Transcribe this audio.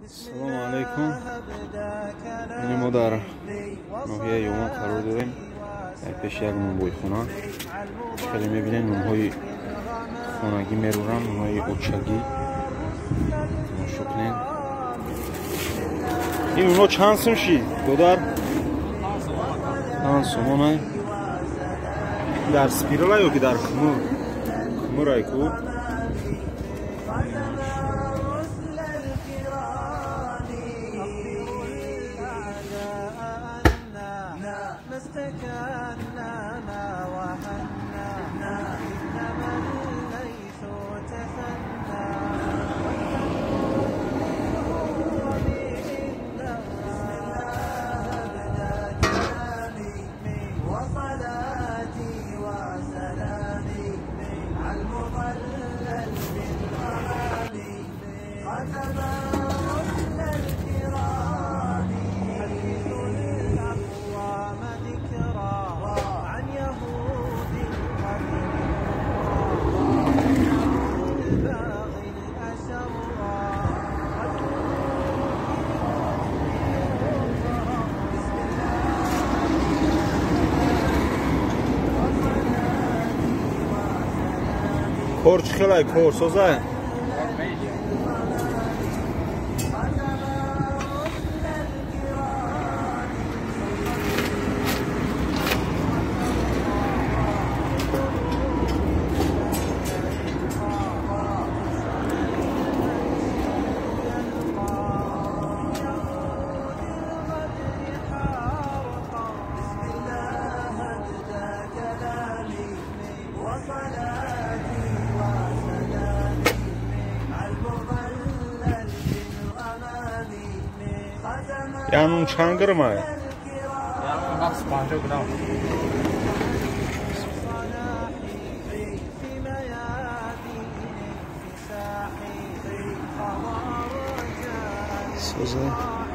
Салому алайкум. Ин мо дар ноҳияи Ёвон қарор дорем. Дар пеши як нонбойхона. Хеле мебинем нонҳои хонагӣ мерӯранд, нонҳои очагӣ. Тамошо кунед. Ин нонҳо чанд сум шид, додар? 5 сомон. Дар спирала ё ки дар хумур? Хумурай ку? Кор чӣ хелай, кор созай? Янун чанд грамм? Янун 50 грамм. Созай.